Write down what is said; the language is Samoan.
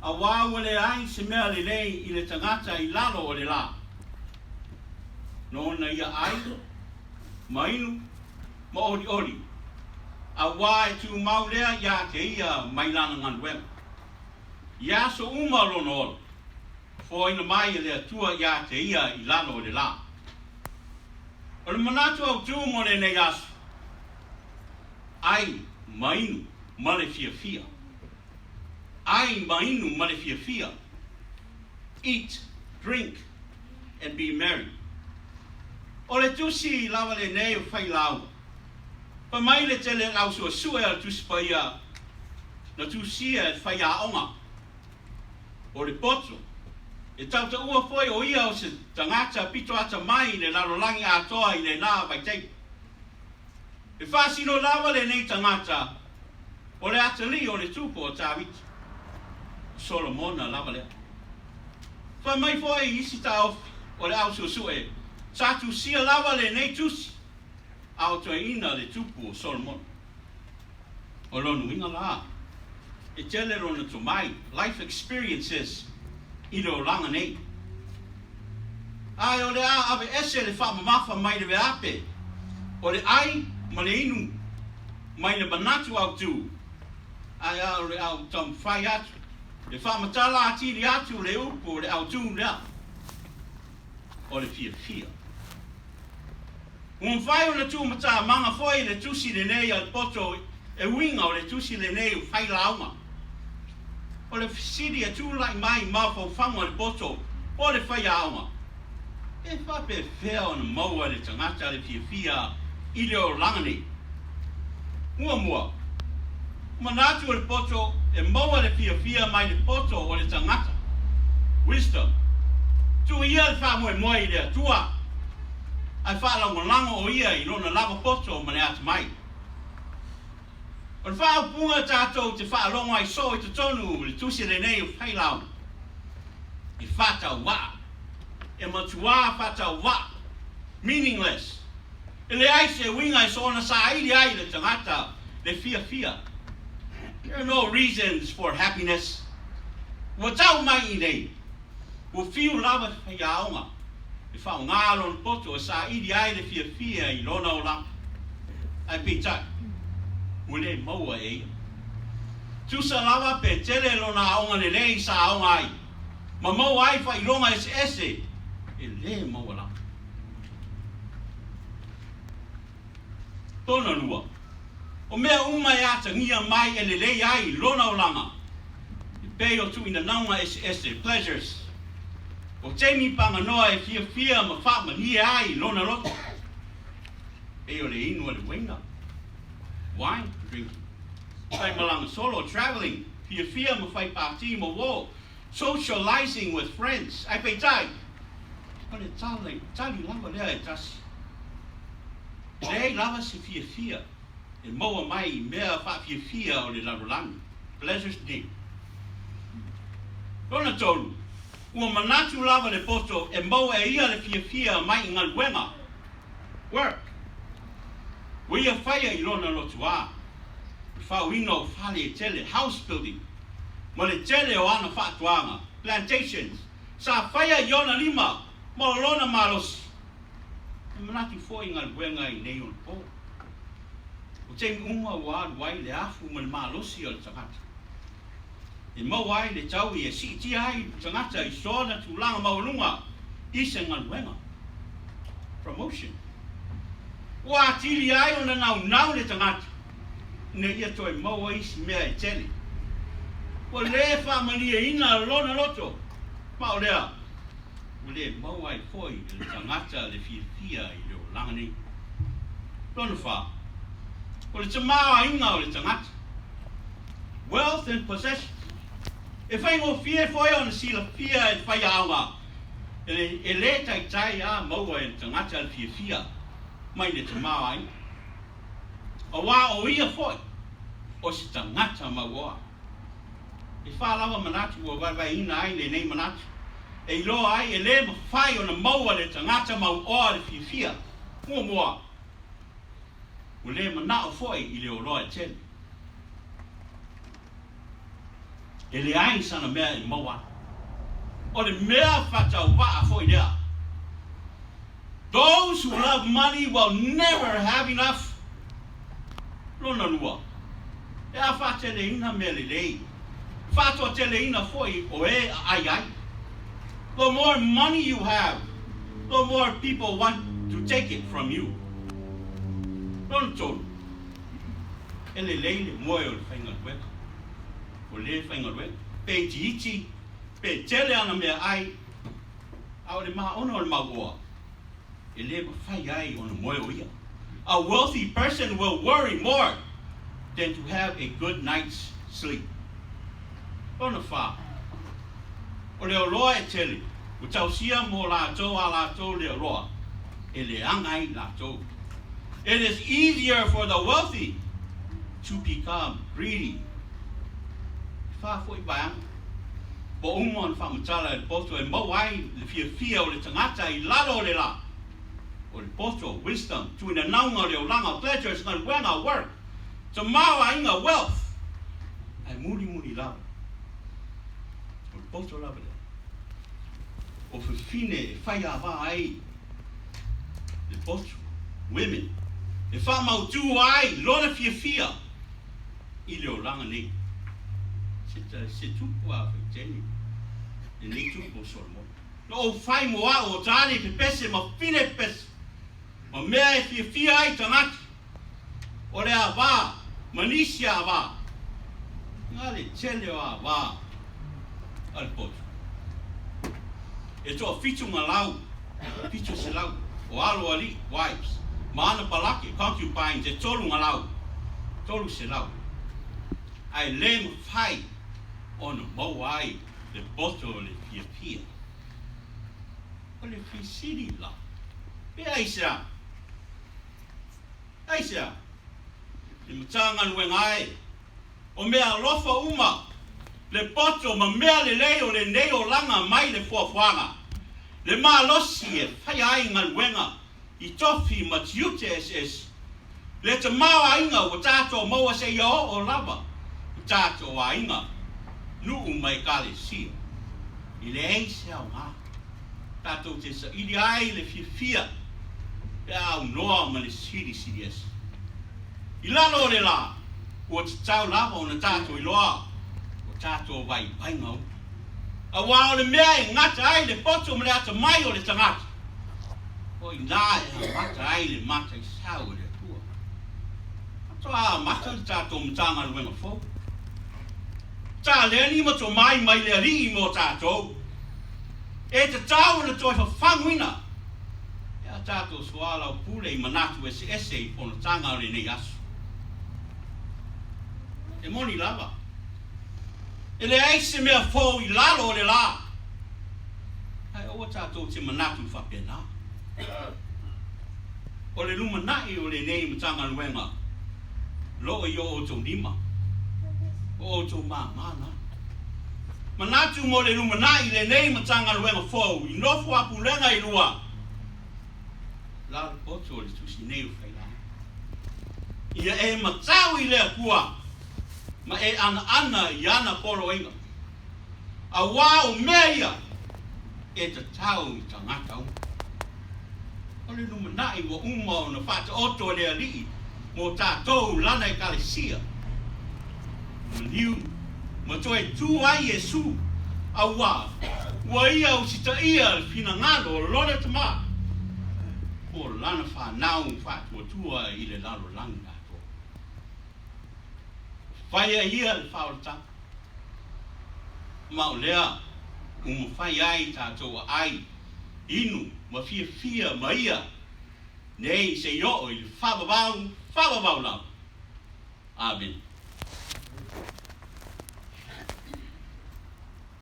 Auā ua leai se mea lelei i le tagata i lalo o le lā, nona ia ʻai, ma inu, ma ʻoliʻoli, auā e tumau lea iā te ia mai lana galuega. I aso uma o lona ola, foaina mai e le Atua iā te ia i lalo o le lā. O le manatu autū mo lenei aso, ʻai, ma inu, ma le fiafia. ʻAi ma inu ma le fiafia, Eat, drink and be merry. O le tusi lava lenei o Failauga. Fai mai le tele o le au suesue a le Tusi Paia na tusia e le faiaoga o le poto, e tautaua foi o ia o se tagata pito atamai i le lalolagi atoa i lena vaitaimi. E faasino lava lenei tagata o le atalii o le tupu o Tavita, o Solomona lava lea. Fai mai foi i isi taofi o le au suesue, sa tusia lava lenei tusi a o toeaina le tupu o Solomona. O lona uiga la, e tele lona tomai, life experiences, i le olaga nei. Ae o le a aveese le faamamafa mai le veape o le ʻai ma le inu mai le manatu autū, ae a o le au taumafai atu e faamatala atili atu le upu o le autū lea, o le fiafia. Ua mafai ona tuumatamaga foi le tusi lenei a le poto e uiga o le tusi lenei o Failauga. O le fesili e tulai mai i mafaufauga o le poto po o le faiaoga, e faapefea ona maua e le tagata le fiafia i le olaga nei? Muamua, manatu o le poto e maua le fiafia mai le poto o le tagata, wisdom. Tuu ia le faamoemoe i le Atua, ae faalagolago o ia i lona lava poto ma le atamai. O le faaupuga tatou te faalogo ai soo i totonu i le tusi lenei o Failauga, e faatauvaa, e matuā faatauvaa, meaningless. E leai se uiga e soona saili ai le tagata le fiafia. There are no reasons for happiness. Ua tau mai i nei, ua fiu lava te faiaoga e faaaoga lona poto e saili ai le fiafia i lona olaga. Ae peitai, ua le maua e ia. Tusa lava pe tele lona aoga lelei sa aoga ai, ma maua ai faailoga eseese, e le maua lava. Lona lua, o mea uma e atagia mai e lelei ai lona olaga, e pei o tuuinanauga eseese, pleasures, o taimi paganoa e fiafia ma faamalie ai lona loto, pei o le inu a le uaina, wine drinking, fai malaga solo, travelling, fiafia ma fai pātī ma uō, Socializing with friends, ae peitai, o le tali, tali lava lea e tasi. E leai lava se fiafia e maua mai i mea faafiafia o le lalolagi, pleasures nei. Lona tolu, ua manatu lava le poto e maua e ia le fiafia mai i galuega, work, ua ia faia i lona lotuā, le faauiga o fale e tele, house building, ma le tele o ana faatoaga, plantations, sa faia i ona lima ma o lona malosi. E manatu foi i galuega i nei ona po. O taimi uma ua alu ai le afu ma le malosi o le tagata. E maua ai le taui e siitia ai le tagata i sona tulaga maualuga i se galuega, promotion. Ua atili ai ona naunau le tagata ina ia toe maua isi mea e tele. Ua le faamalieina lona loto, ma o lea, ua le maua ai foi e le tagata le fiafia i le olaga nei. Lona fa, o le tamaoaiga o le tagata, wealth and possessions. E faigofie foi ona silafia e le faiaoga e le taitai a maua e le tagata le fiafia mai le tamaoaiga. Auā o ia foi o se tagata mauoa. E fa lava manatu ua vaevaeina ai lenei manatu, e iloa ai e le mafai ona maua le tagata mauoa le fiafia. Muamua, ua le manao foi i le oloa e tele. E leai sana mea e maua ai. O le mea faatauvaa foi lea. Those who love money will never have enough. Lona lua, pe a faateleina mea lelei, e faatoateleina foi o e aai ai. The more money you have, the more people want to take it from you. Lona tolu, e lelei le moe o le faigaluega. O le faigaluega, pe itiiti, pe tele ana meaai, a o le maona o le mauoa, e lē mafai ai ona moe o ia. A wealthy person will worry more than to have a good night's sleep. Lona fā, o le oloa e tele, ua tausia mo latou a latou le oloa, e leaga ai latou. It is easier for the wealthy to become greedy. E fā foi vaega ua uma ona faamatala e le poto e maua ai le fiafia o le tagata i lalo o le lā. O le poto, wisdom, tuinanauga o le olaga, pleasures, galuega, work, tamaoaiga, wealth, ae mulimuli lava o le poto lava lea. O fafine e fai avā ai le poto, women, e faamautū ai lona fiafia i le olaga nei. Se, se tupu a faitele, lenei tupu o Solomona. Na ou fai mo a'u o tane pepese ma fafine pepese, ma mea e fiafia ai tagata, o le avā ma nisi avā, na le tele o avā a le poto. E toafitu galau, 700, o alo alii, wives, ma ana palake, concubines, e tolu galau, 300. Ae lē mafai ona maua ai le poto o le fiafia. O le fesili la, pe aisea? Aisea? Le Matagaluega e, o mea alofa uma, le poto ma mea lelei o lenei olaga mai le fuafuaga, le malosi e faia ai galuega i tofi ma tiute eseese, le tamaoaiga ua tatou maua seia oo lava i tatou aiga, nuu ma ekalesia. E leai se aoga tatou te saili ai le fiafia pe a aunoa ma le silisili ese. I lalo o le lā, ua tatau lava ona tatou iloa o tatou vaivaiga uma. Auā o le mea e gata ai le poto ma le atamai o le tagata, o inā e amata ai le mataisau e le Atua. Faatoa amata le tatou Matagaluega fou. Taleni ma tomai mai le Alii mo tatou. E tatau ona toe fafaguina e a tatou soalaupule i manatu eseese i fonotaga o lenei aso. E moni lava, e leai se mea fou i lalo o le lā, ae aua tatou te manatu faapena. O le lumanai o lenei Matagaluega loo i o outou lima, o outou māmā na. Manatu mo le lumanai i lenei Matagaluega fou i nofo a pulega i lua la le poto o le tusi nei o Failauga. Ia e matau i le Atua ma e anaana i ana poloaiga, auā o mea ia e tatau i tagata uma. O le lumanai ua uma ona faataoto e le Alii mo tatou lana Ekalesia. Maliu ma toe tu ai Iesu, auā ua ia usitaia le finagalo o lona Tama mo lana fanau faatuatua i le lalolagi atoa. Faia ia le faaolataga, ma o lea ua mafai ai tatou aai, inu ma fiafia ma ia nei seia oo i le faavavau, faavavau lava. Amene.